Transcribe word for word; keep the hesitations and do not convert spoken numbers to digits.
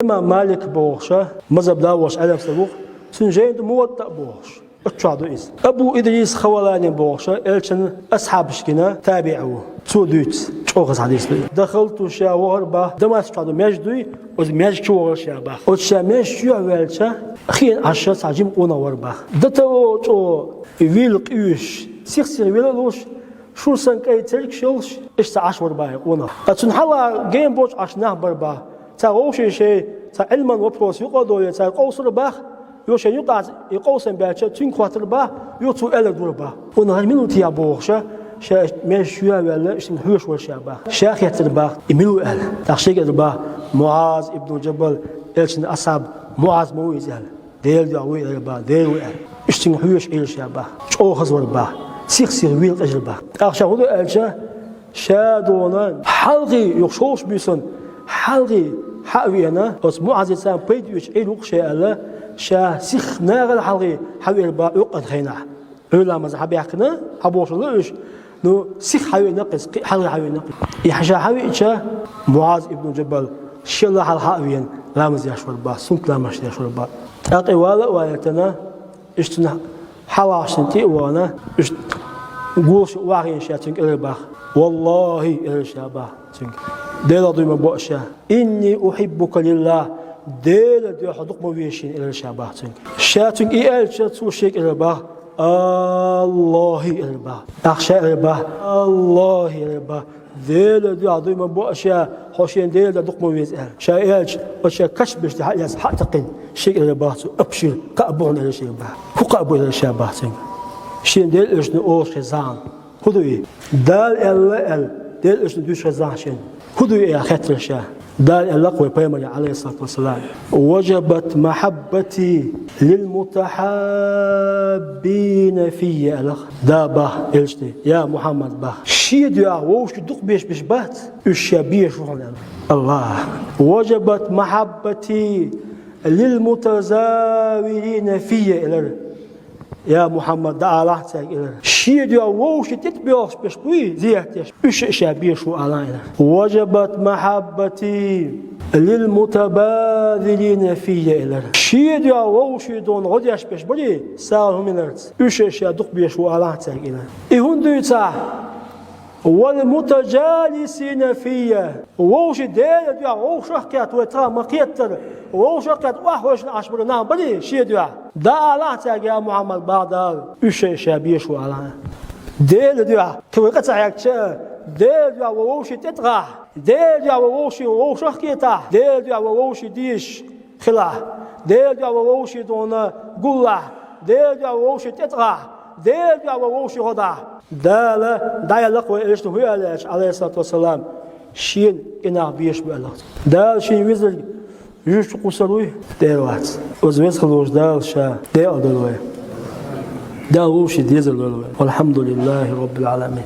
Имам Малик бохуш, мазхаб да волуш Ӏелам стаг ву-кх, цуьнан жайна ду Муватта бохуш. Оцу чохь ду иза. Абу Идрис Хавалани бохуш, элчан асхьабашкина табиӀ ву. Цо дуьйцу, чӀогӀа хаза хьадис ду. Дахалту, ша вахара бах, Дамаск чохь ду маьждиг дуй, оцу маьждиг чу вахара ша бах. Оцу ша маьждиг чу ваьлча, хиъна Ӏаш цхьа жима къонах вара бах. Датаво чӀогӀа вийла къуьйсуш, сих-сиха вийла а луш, шура санна кӀайн цергаш йолуш, иштта Ӏаш вара бах и къонах. Ткъа цунна хьалха гена болчу Ӏаш нах бара бах. Цхьа вовшийн шайн, цхьа Ӏилман вопрос юкъа а довлий, цара къовсура бах, юха шайн юкъахь и къовсам баьлча, цуьнга хоттура бах, юха цо аьлларг дора бах. Вуна хӀара мила ву те бохуш, ша маьждиг чу а ваьлла, иштта хьоьжуш вара ша бах. Ша хеттара бах, и мила ву аьлла. ТӀаккха шега элира бах, МуӀаз ибн Джабал, элчан асхьаб, МуӀаз ма ву иза аьлла. Делан дуьхьа вуй элира бах, Дела ву аьлла. Иштта хьоьжуш Ӏийра ша бах. ЧӀогӀа хаза вара бах. Сих-сиха вийла къежира бах. ТӀаккха ша хӀун ду аьлча, ша дона хьалхе, юха шовзткъа буьйсанна хьалхе хьа а веана, оцу МуӀазца пайда оьцуш Ӏийр ву-кх ша аьлла, ша сих нахала хьалхе хьавеара бах Ӏуьйкъан хенахь. Ӏуьйра ламаз хьабаьхкина, хьабохуш ду уьш, ну, сих хьавеана-кх иза, кхин а хьалхе хьавеана-кх иза. И хьаша хьавеача, МуӀаз ибн Джабал шел хьалха хьа а веана, ламаз деш вара бах, суннат ламазаш деш вара бах. ТӀаккха и вала а валийтина, иштта цунна хьалхашна тӀе а вахана, иштта гулш охьахиъна ша цуьнга элира бах. «Валлахи», — элира ша бах цуьнга. «Делах дуй ма бо ша. Инни ухьиббука лиллах. Делан дуьхьа дукха ма веза шена», — элира ша бах цуьнга. Ша цуьнга и аьлча, цо шега элира бах. «Аллахи», — элира бах. ТӀаккха ша элира бах. «Аллахи», — элира бах. «Делан дуьхьа дуй ма бо ша, хьо шена Делан дуьхьа дукха ма веза», — аьлла. Ша аьлча, оцу ша каш беш тӀе хьа а лаьцна, хьа а такхийна, шега элира бах цо: «Абшир, кхаъ бу хьуна», — элира шега бах. «ХӀун кхаъ бу?» — элира ша бах цуьнга. Шена Делан Элчано олуш хезна хьуна. ХӀун ду и? Дала аьлла аьлла, Делан Элчано дуьйцуш хезна шена. ХӀун ду и аьлла хаьттира ша. Дала аьлла-кх вайн пайхамаре, Ӏалайхиссалату вассалам: «Важабат махьаббати лилмутахьаббина фийя», — аьлла-кх. Да бах Элчане: «Я Мухьаммад, бах, шен дуьхьа вовшийн дукха безаш бац уьш, ша безаш ву хьуна», — аьлла. Аллах. «Важабат махьаббати лилмутазавирина фийя», — элира. «Я Мухьаммад, дӀаалахь цаьрга», — элира. «Шен дуьхьа вовшийн тӀе тӀебоьлхуш берш буй, зиярат деш, уьш а ша безаш ву», — алахь элира. «Важабат махьаббати лилмутабазилина фийя», — элира. «Шен дуьхьа вовшийн дона гӀо деш берш барий, сагӀа хӀуманарца, уьш а ша дукха безаш ву», — алахь цаьрга элира. И хӀунда дуьйцахь? «Валмутажалисина фийя». Вовшийн Делан дуьхьа вовшах а кхетта, вай тахана ма-кхеттара, вовшах а кхетта охьахевшина Ӏаш бара нах барий шен дуьхьа? ДӀаалахь цаьрга, я Мухьаммад, бах Дала, уьш а ша безаш ву, алахь. Делан дуьхьа, кхин вай къа ца хьегча, Делан дуьхьа вай вовшийн тӀе тӀагӀахь, Делан дуьхьа вай вовшийн вовшах а кхетахь, Делан дуьхьа вай вовшийн дезаш хилахь, Делан дуьхьа вай вовшийн дона гуллахь, Делан дуьхьа вай вовшийн тӀе тӀагӀахь, Делан дуьхьа вай вовшийн гӀо дахь. Дала дӀаелла-кх вайн Элчано хӀун аьлла аьлча, Ӏалайхиссалату вассалам, шена и нах безаш бу аьлла-кх. Дала шен везарг юьззачу кхуссур вуй? Дера вац. Оцу веза хилла волчу Дала ша декъала дойла вай. Дала вовшийн дезар лойла вай. Валхьамдулиллахи Роббил Ӏаламин.